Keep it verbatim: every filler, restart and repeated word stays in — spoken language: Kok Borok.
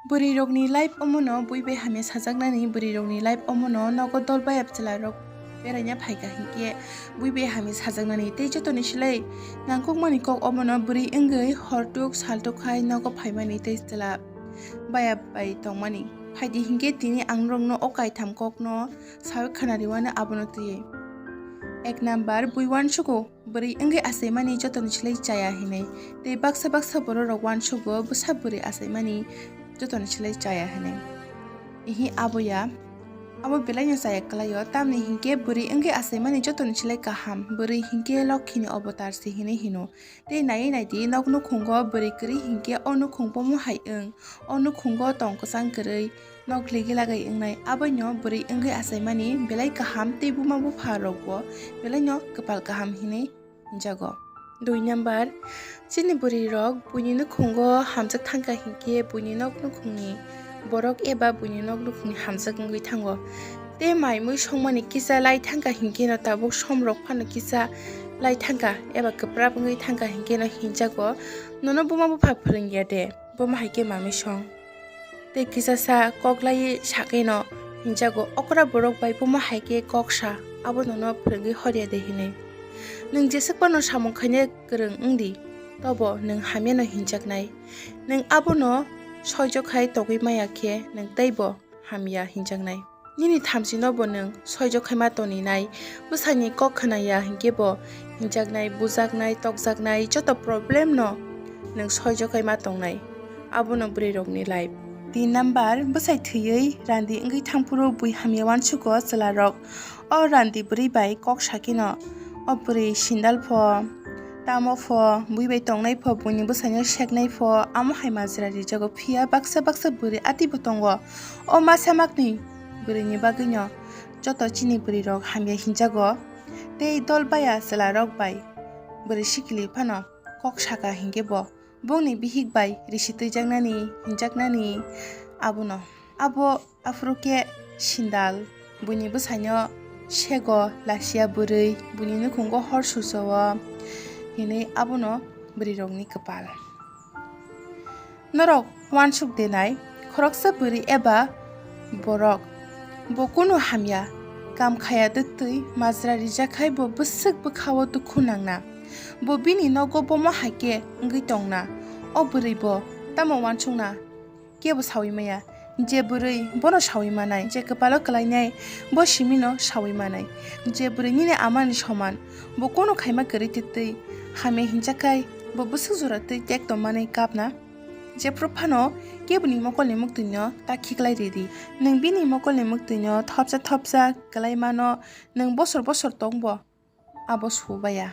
Bwrwirokni life omono bui bai hamya sajaknani, bwrwirokni life omono nogo dol bai chwlarok beraina phaikha hinkhe bui bai hamya sajaknani tei jotoni silai nangkukmani kok omono bwrwi wngwi hortuk saltuk khai nogo phaimani tei chwla baya bai tongmani. Phaidi hinkhe tini ang norokno o kaitham kokno sawi khwnariwano abono twiwi. Ek number, bui uansugo. Bwrwi wngwi achaimani jotoni silai chaya hinwi. Tei baksa baksa bororok uansugo bwsa bwrwi achaimani jotoni silai chaya hinwi. Ihi abo ya, abo belaino chaya kwlaio, tamni hinkhe bwrwi wngwi achaimani jotoni silai kaham, bwrwi hinkhe lokhini obotar se hinwi hino. Tei naiwi naidi nok nukhungo bwrwi kwrwi hinkhe o nukhung bomo hai wng, o nukhungo tong kwchang kwrwi, nok ligi lagai wngnai, aboino bwrwi wngwi achaimani belai kaham tei buma bupha rokbo belaino kwpal kaham hinwi hinjago. Dui number, chini bwrwi rok buini nukhungo hamjak thangkha hinkhe buini nok nukhungni borok eba buini nok nukhungni hamjak wngwi thango. Tei mai mui songmani kisa lai thangkha hinkheno tabuk somrok phano kisa lai thangkha eba kwprap wngwi thangkha hinkheno hinjago, nono buma bupha phwrwngya de? Bomo hai khe mamwi song. Tei kisasa kok laiwi sakeno hinjago, okra borok bai bomo hai khe kok sa, abo nono phwrwngwi horya de hinwi. Nwng jeswk phano samung khaina kwrwng wng di, tobo nwng hamyano hinjaknai. Nwng abono soijo khai tongwi maya khe nwng teibo hamya hinjaknai. Nini thamchino bo nwng soijo khaima toninai, bwsani kok khwnaya hinkhe bo hinjaknai, bujaknai, tokjaknai, joto problem no nwng soijo khaima tongnai. Abono bwrwi rokni life. Tin number, bwsai thwiwi randi wngwi thangphuru bui hamya uansugo chwla rok. O randi bwrwi bai kok sakino, o bwrwi sindal pho, tamo pho, bui bai tongnai pho, buini bwsaino seknai pho, amo hai majra rijago, phiya baksa baksa bwrwi atibo tongo. O masa makni bwrwini bagwino joto chini bwrwirok hamya hinjago, tei dol baya chwlarok bai bwrwi sikili phano kok saka hinkhe bo bongni bihik bai risi twijaknani hinjaknani abono. Abo aphuru khe sindal buini bwsaino sego lasiya bwrwi, buini nukhungo hor suso-o hinwi abono bwrwirokni kwpal. Norok uansuk denai, khoroksa bwrwi eba borok bo kunu hamya kam khaya twtwi majra rijak khai bo bwswk bwkha-o dukhu nangna. Bo bini nogo bomo hai khe wngwi tongna. O bwrwi bo tamo uansukna kebo saui maya. Je bwrwi bono saui manai, je kwpalo kwlainai bo simino saui manai. Je bwrwi nini amani soman, bo kunu khaima kwrwi twtwi hamya hinjakhai bo bwswk jora twi tek tongmani kapna. Jephru phano keboni mokolni muktwino ta khiklai ridi. Nwng bini mokolni muktwino thopsa thopsa kwlai mano, nwng bosor bosor tongbo abo subaya.